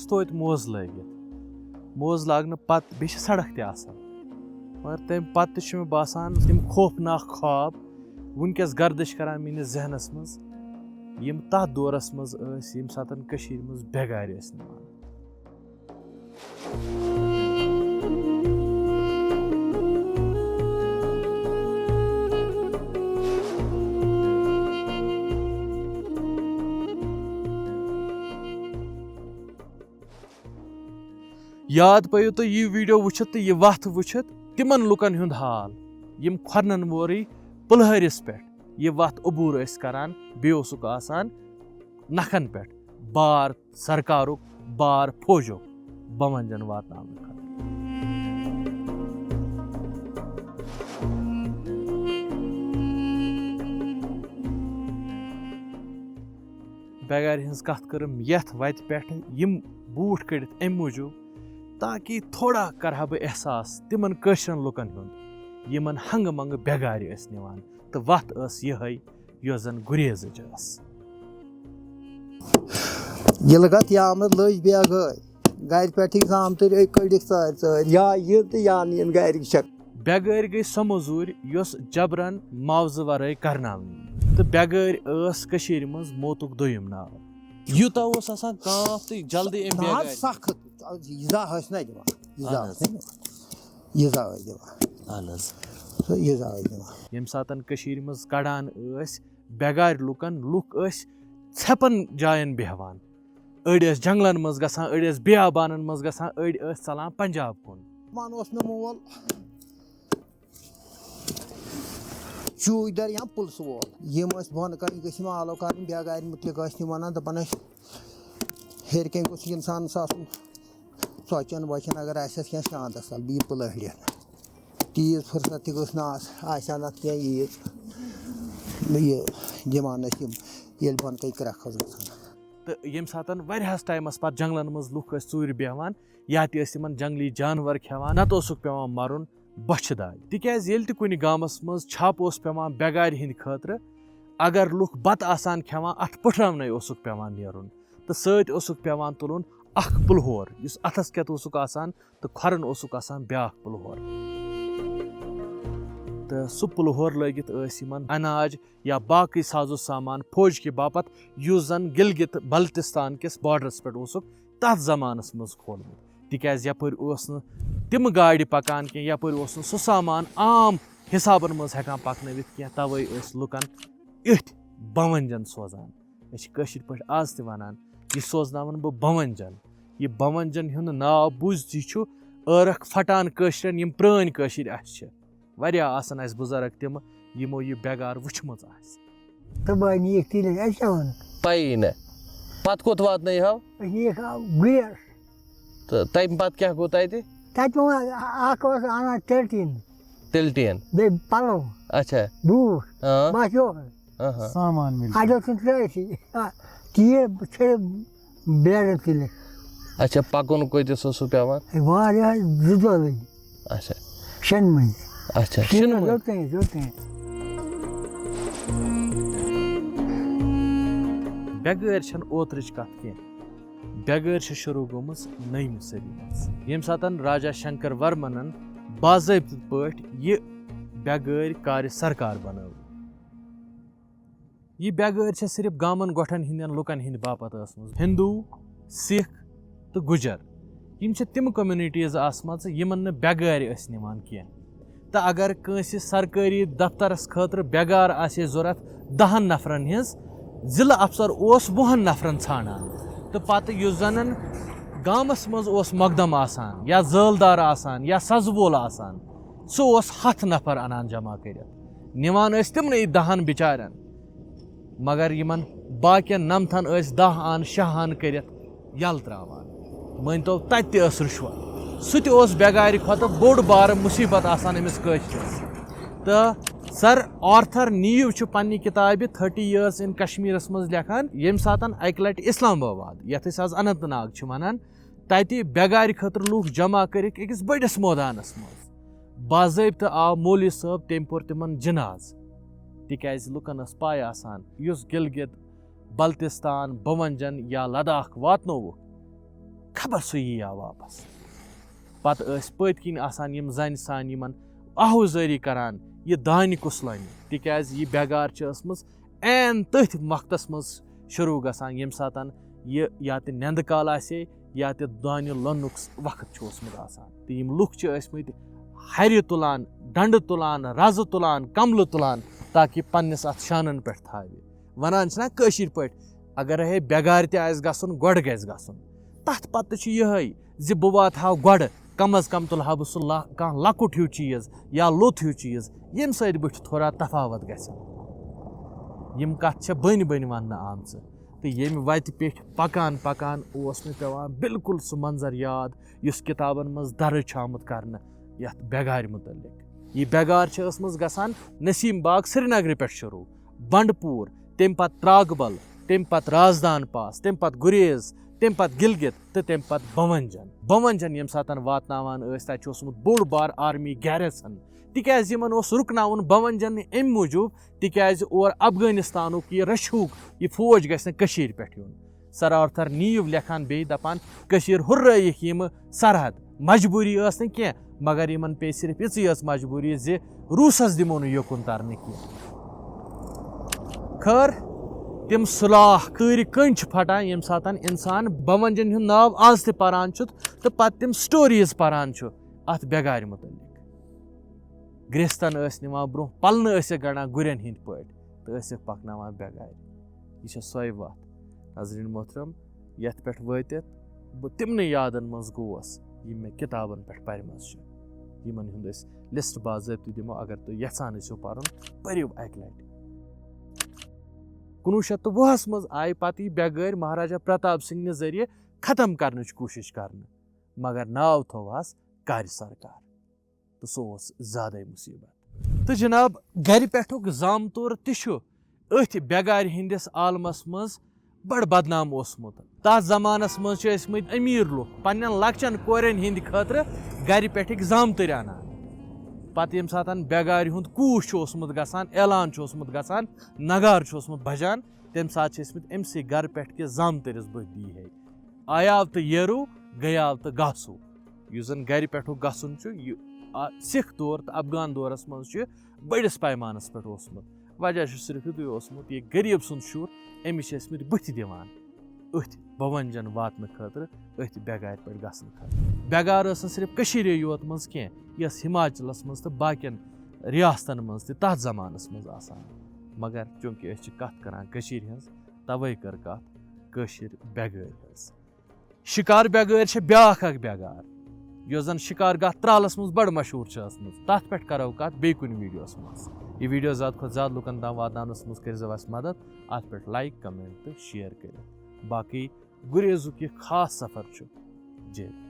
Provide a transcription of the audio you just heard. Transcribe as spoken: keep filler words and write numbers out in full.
توتہِ موزٕ لٲگِتھ۔ موزٕ لاگنہٕ پتہٕ بیٚیہِ چھِ سڑک تہِ آسان، مگر تَمہِ پتہٕ تہِ چھُ مےٚ باسان، تِم خوفناک خواب وٕنکیٚس گردش کران میٲنِس ذہنس منٛز، یِم تتھ دورس منٛز ٲسۍ، ییٚمہِ ساتہٕ کٔشیٖرِ منٛز بٮ۪گارِ ٲسۍ نِوان۔ یاد پیٚیو تۄہہِ یہِ video وٕچھِتھ تہٕ یہِ وَتھ وٕچھِتھ تِمن لُکن ہُنٛد حال، یِم کھۄرنن وورٕے پُلہٲرِس پٮ۪ٹھ یہِ وَتھ عبوٗر ٲسۍ کران، بیٚیہِ اوسُکھ آسان نکھن پٮ۪ٹھ بار سرکارُک، بار فوجُک، بہٕ وَنجن واتناونہٕ خٲطرٕ۔ بٮ۪گارِ ہٕنٛز کَتھ کٔرٕم یَتھ وَتہِ پٮ۪ٹھ، یِم بوٗٹھ کٔڑِتھ اَمہِ موٗجوٗب، تاکہِ تھوڑا کَرٕ ہا بہٕ احساس تِمَن کٲشرٮ۪ن لُکَن ہُنٛد، یِمَن ہنٛگہٕ منٛگہٕ بٮ۪گارِ ٲسۍ نِوان۔ تہٕ وَتھ ٲس یِہوٚے، یۄس زَن گُریزٕچ ٲس۔ ییٚلہِ کَتھ یامہٕ لٔج بٮ۪گٲرۍ، گَرِ پٮ۪ٹھٕے زامتٕرۍ أکۍ کٔڑِکھ ژٲرۍ ژٲرۍ، یا یہِ تہٕ یا نِیَن گَرِکۍ چھَکھ۔ بٮ۪گٲرۍ گٔے سۄ مٔزوٗرۍ، یۄس جبرن معاوضہٕ ورٲے کرناونہٕ یی۔ تہٕ بٮ۪گٲرۍ ٲس کٔشیٖرِ منٛز موتُک دوٚیِم ناو۔ یوٗتاہ اوس آسان کانٛہہ تہٕ جلدی أمۍ نہ حظ، بٮ۪گارِ۔ سخت۔ ایٖزا ٲسۍ نہ دِوان، ایٖزا اہن حظ۔ ٲسۍ نہ دِوان، ایٖزا ٲسۍ دِوان۔ اہن حظ۔ سُہ ایٖزا ٲسۍ دِوان۔ ییٚمہِ ساتہٕ کٔشیٖرِ منٛز کڑان ٲسۍ بٮ۪گارِ لُکن، لُکھ ٲسۍ ژھٮ۪پن جاین بیٚہوان۔ أڑۍ ٲسۍ جنگلن منٛز گژھان، أڑۍ ٲسۍ بیابانن منٛز گژھان، أڑۍ ٲسۍ ژلان پنجاب کُن۔ مان اوس مےٚ مول چوٗکۍ در یا پُلسہٕ وول۔ یِم ٲسۍ بۄنہٕ کنہِ گٔژھۍ یِم آلو کرٕنۍ، بٮ۪گارِ مُتعلِق ٲسۍ یِم ونان، دپان ٲسۍ، ہیٚرِ کنہِ گوٚژھ اِنسانس آسُن ژۄچن وۄچن، اگر آسٮ۪س کینٛہہ شانٛدس تل، بیٚیہِ پُلہٲڑِتھ۔ تیٖژ فرصت تہِ گٔژھ نہٕ آس-، آسہِ ہا نتہٕ کینٛہہ ییٖژ۔ یہِ دِوان ٲسۍ یِم، ییٚلہِ بۄنہٕ کنہِ کرٛکھ ٲس گژھان۔ تہٕ ییٚمہِ ساتہٕ واریاہس ٹایمس پتہٕ جنگلن منٛز لُکھ ٲسۍ ژوٗرِ بیٚہوان، یا تہِ ٲسۍ تِمن جنگلی جانور کھٮ۪وان، نتہٕ اوسُکھ پٮ۪وان مرُن بۄچھِ دادِ۔ تِکیازِ ییٚلہِ تہِ کُنہِ گامس منٛز چھاپہٕ اوس پٮ۪وان بٮ۪گارِ ہٕنٛدِ خٲطرٕ، اگر لُکھ بتہٕ آسان کھٮ۪وان، اتھ پٔٹھراونَے اوسُکھ پٮ۪وان نیرُن تہٕ سۭتۍ اوسُکھ پٮ۪وان تُلُن اکھ پُلہور، یُس اتھس کٮ۪تھ اوسُکھ آسان تہٕ کھۄرن اوسُکھ آسان بیاکھ پُلہور۔ تہٕ سُہ پُلہور لٲگِتھ ٲسۍ یِمن اناج یا باقٕے ساز و سامان فوج کہِ باپتھ، یُس زن گلگت بلتستان کِس بارڈرس پٮ۪ٹھ اوسُکھ تتھ زمانس منٛز کھولمُت، تِکیازِ یپٲرۍ اوس نہٕ تِم گاڑِ پکان کینٛہہ، یپٲرۍ اوس نہٕ سُہ سامان عام حسابن منٛز ہٮ۪کان پکنٲوِتھ کینٛہہ، توے ٲسۍ لُکن أتھۍ بونجن سوزان۔ أسۍ چھِ کٲشِر پٲٹھۍ آز تہِ ونان، یہِ سوزناون بہٕ بونجن۔ یہِ بونجن ہُنٛد ناو بوٗزتھٕے چھُ عٲرق پھٹان کٲشرٮ۪ن، یِم پرٛٲنۍ کٲشِر اَسہِ چھِ۔ واریاہ آسن اَسہِ بُزرگ تِم، یِمو یہِ بٮ۪گار وٕچھمٕژ آسہِ۔ تہٕ بہٕ نِیَکھ تیٚلہِ، اَسہِ کیٛاہ وَنہٕ؟ پَیی نہٕ۔ پَتہٕ کوٚت واتنٲیہو؟ أسۍ نِیَکھ آ، گُرِس۔ تہٕ تَمہِ پَتہٕ کیٛاہ گوٚو تَتہِ؟ تَتہِ ووٚن اَکھ اوس اَنان تِلٹیٖن۔ تِلٹیٖن۔ بیٚیہِ پَلو۔ اچھا۔ بوٗٹھ۔ آ۔ بَس یوٚہَے۔ آہا۔ سامان مِلہِ۔ اَتہِ اوس نہٕ ترٛٲیتھٕے۔ آ، تیٖر چھِ بیرٕ تُلِتھ۔ اچھا، پَکُن کۭتِس اوسوٕ پٮ۪وان؟ ہے، واریاہ، زٕ دۄہ لٔگۍ۔ اچھا۔ شٮ۪ن مٔنٛزۍ۔ اچھا، شٮ۪ن شٮ۪ن مٔنٛزۍ۔ یوٚت تام، یوٚت تام۔ بٮ۪گٲرۍ چھَنہٕ اوترٕچ کَتھ کینٛہہ۔ بٮ۪گٲرۍ چھِ شروٗع گٔمٕژ نٔیمہِ صدی منٛز، ییٚمہِ ساتَن راجا شنکر ورمنَن باضٲبطہٕ پٲٹھۍ یہِ بٮ۪گٲرۍ کارِ سرکار بنٲو۔ یہِ بٮ۪گٲرۍ چھےٚ صرف گامَن گۄٹھَن ہٕنٛدٮ۪ن لُکَن ہٕنٛدِ باپتھ ٲسمٕژ، ہندو، سکھ تہٕ گُجر۔ یِم چھِ تِم communities آسمَژٕ یِمَن نہٕ بٮ۪گارِ ٲسۍ نِوان کینٛہہ۔ تہٕ اگر کٲنٛسہِ سرکٲری دفترَس خٲطرٕ بٮ۪گار آسہِ ہے ضوٚرَتھ دَہَن نفرَن ہٕنٛز، ضلعہٕ افسر اوس وُہَن نفرَن ژھانٛڈان۔ تہٕ پَتہٕ یُس زَنَن گامَس منٛز اوس مقدم آسان یا زٲلدار آسان یا سَزٕ وول آسان، سُہ اوس ہَتھ نفر اَنان جمع کٔرِتھ۔ نِوان ٲسۍ تِمنٕے دَہَن بِچارٮ۪ن، مگر یِمَن باقیَن نَمتھَن ٲسۍ دَہ آن شےٚ آن کٔرِتھ یَلہٕ ترٛاوان۔ مٲنۍ تو، تَتہِ تہِ ٲس رُشوت۔ سُہ تہِ اوس بٮ۪گارِ کھۄتہٕ بوٚڑ بارٕ مُصیٖبت آسان أمِس کٲشرِس۔ تہٕ سر آرتھر نیٖو چھُ پننہِ کِتابہِ Thirty Years in Kashmirس منٛز لیکھان، ییٚمہِ ساتَن اَکہِ لَٹہِ اسلام آباد، یَتھ أسۍ آز اننت ناگ چھِ وَنان، تَتہِ بٮ۪گارِ خٲطرٕ لوٗکھ جمع کٔرِکھ أکِس بٔڑِس مٲدانَس منٛز۔ باضٲبطہٕ آو مولوی صٲب، تٔمۍ پوٚر تِمَن جناز، تِکیٛازِ لُکَن ٲس پَے آسان، یُس گِلگِت بلتستان، بونجن یا لداخ واتنووُکھ، خبر سُہ یی یا واپس۔ پتہٕ ٲسۍ پٔتۍ کِنۍ آسان یِم زنہِ سانہِ یِمن آہوزٲری کران، یہِ دانہِ کُس لونہِ؟ تِکیازِ یہِ بیگار چھِ ٲسمٕژ عین تٔتھۍ وقتس منٛز شروع گژھان، ییٚمہِ ساتن یہِ یا تہِ نٮ۪ندٕ کال آسہِ ہے یا تہِ دانہِ لوننُک وقت چھُ اوسمُت آسان۔ تہٕ یِم لُکھ چھِ ٲسمٕتۍ ہرِ تُلان، ڈنڈٕ تُلان، رزٕ تُلان، کملہٕ تُلان، تاکہِ پننِس اتھ شانن پٮ۪ٹھ تھاوِ۔ ونان چھِنہ کٲشِر پٲٹھۍ، اگر ہے بیگارِ تہِ آسہِ گژھُن، گۄڈٕ گژھِ گژھُن۔ تتھ پتہٕ چھُ یِہوٚے زِ بہٕ واتہٕ ہا گۄڈٕ، کم از کم تُلہٕ ہا بہٕ سُہ لا-، کانٛہہ لۄکُٹ ہیوٗ چیٖز یا لوٚت ہیوٗ چیٖز، ییٚمہِ سۭتۍ بٕتھِ تھوڑا تفاوت گژھِ۔ یِم کتھٕ چھےٚ بٔنۍ بٔنۍ وننہٕ آمژٕ۔ تہٕ ییٚمہِ وتہِ پٮ۪ٹھۍ پکان پکان اوس مےٚ پٮ۪وان بالکل سُہ منظر یاد، یُس کتابن منٛز درٕج چھُ آمُت کرنہٕ یتھ بیگارِ متعلق۔ یہِ بیگار چھِ ٲسمٕژ گژھان نسیم باغ سرینگرٕ پٮ۪ٹھ شروع، بنڈپور، تمہِ پتہٕ تراگبل، تمہِ پتہٕ رازدان پاس، تمہِ پتہٕ گریز، تمہِ پتہٕ گلگت تہٕ تمہِ پتہٕ بونجن۔ بونجن ییٚمہِ ساتن واتناوان ٲسۍ، تتہِ چھُ اوسمُت بوٚڑ بار آرمی گیرسن، تِکیازِ یِمن اوس رُکناوُن بونجن امہِ موٗجوٗب، تِکیازِ اور افغانستانُک یہِ رشوُک یہِ فوج گژھِ نہٕ کٔشیٖرِ پٮ۪ٹھ یُن۔ سر آرتھر نیٖو لیکھان بیٚیہِ دپان، کٔشیٖر ہُررٲیِکھ یِمہٕ سرحد، مجبوٗری ٲس نہٕ کینٛہہ، مگر یِمن پیٚیہِ صرف یِژٕے یٲژ مجبوٗری زِ روٗسس دِمو نہٕ یوکُن ترنہٕ کینٛہہ۔ خٲر، تِم سُلاح کۭرِ کٔنۍ چھِ پھٹان، ییٚمہِ ساتن انسان بونجن ہُنٛد ناو آز تہِ پران چھُ تہٕ پتہٕ تِم سٹوریز پران چھُ اتھ بیگارِ متعلق۔ گرٛستن ٲسۍ نِوان برٛونٛہہ، پلنہٕ ٲسِکھ گنٛڈان گُرٮ۪ن ہٕنٛدۍ پٲٹھۍ تہٕ ٲسِکھ پکناوان بیگارِ۔ یہِ چھےٚ سۄے وتھ، ناظریٖن محترم، یتھ پٮ۪ٹھ وٲتِتھ بہٕ تِمنٕے یادن منٛز گوس، یِم مےٚ کِتابن پٮ۪ٹھ پرِمژٕ چھِ، یِمن ہُنٛد أسۍ لسٹ باضٲبطہٕ دِمو۔ اگر تُہۍ یژھان ٲسِو پرُن، پٔرِو اکہِ لٹہِ۔ کُنوُہ شیٚتھ تہٕ وُہس منٛز آیہِ پتہٕ یہِ بیگٲرۍ مہاراجا پرتاپ سنگھ نہِ ذٔریعہٕ ختم کرنٕچ کوٗشش کرنہٕ، مگر ناو تھووہس کارِ سرکار۔ تہٕ سُہ اوس زیادَے مُصیٖبت۔ تہٕ جناب، گرِ پٮ۪ٹھُک زامتُر تہِ چھُ أتھۍ بیگارِ ہٕنٛدِس عالمس منٛز بڑٕ بدنام اوسمُت۔ تتھ زمانس منٛز چھِ ٲسمٕتۍ أمیٖر لُکھ پننٮ۪ن لۄکچٮ۪ن کورٮ۪ن ہٕنٛدِ خٲطرٕ گرِ پٮ۪ٹھٕکۍ زامتٕرۍ انان۔ پتہٕ ییٚمہِ ساتن بیگارِ ہُنٛد کوٗش چھُ اوسمُت گژھان، اعلان چھُ اوسمُت گژھان، نگار چھُ اوسمُت بجان، تمہِ ساتہٕ چھِ ٲسمٕتۍ أمسٕے گرٕ پٮ۪ٹھ کہِ زامتٕرِس بٔتھۍ دی ہے۔ آیاو تہٕ ییروٗ، گٔیاو تہٕ گاسوٗ۔ یُس زن گرِ پٮ۪ٹھُک گژھُن چھُ، یہِ آ-، سِکھ دور تہٕ افغان دورس منٛز چھُ بٔڑِس پیمانس پٮ۪ٹھ اوسمُت۔ وجہ چھُ صرف یُتُے اوسمُت، یہِ غریٖب سُنٛد شُر، أمِس چھِ ٲسمٕتۍ بٕتھِ دِوان أتھۍ بونجن واتنہٕ خٲطرٕ، أتھۍ بیگارِ پٮ۪ٹھ گژھنہٕ خٲطرٕ۔ بیگار ٲس نہٕ صرف کٔشیٖرے یوت منٛز کینٛہہ، یہِ ٲس ہماچلس منٛز تہٕ باقین ریاستن منٛز تہِ تتھ زمانس منٛز آسان۔ مگر چونکہ أسۍ چھِ کتھ کران کٔشیٖرِ ہٕنٛز، توے کٔر کتھ کٲشِر بیگٲرۍ ہٕنٛز۔ شکار بیگٲرۍ چھےٚ بیٛاکھ اکھ بیگار، یۄس زن شکار گاہ ترالس منٛز بڑٕ مشہوٗر چھِ ٲسمٕژ۔ تتھ پٮ۪ٹھ کرو کتھ بیٚیہِ کُنہِ ویڈیوس منٛز۔ یہِ ویڈیو زیادٕ کھۄتہٕ زیادٕ لُکن تام واتناونس منٛز کٔرزیو اسہِ مدد، اتھ پٮ۪ٹھ لایک، کمنٹ تہٕ شیئر کٔرِتھ۔ باقٕے گریزُک یہِ خاص سفر چھُ جٲری۔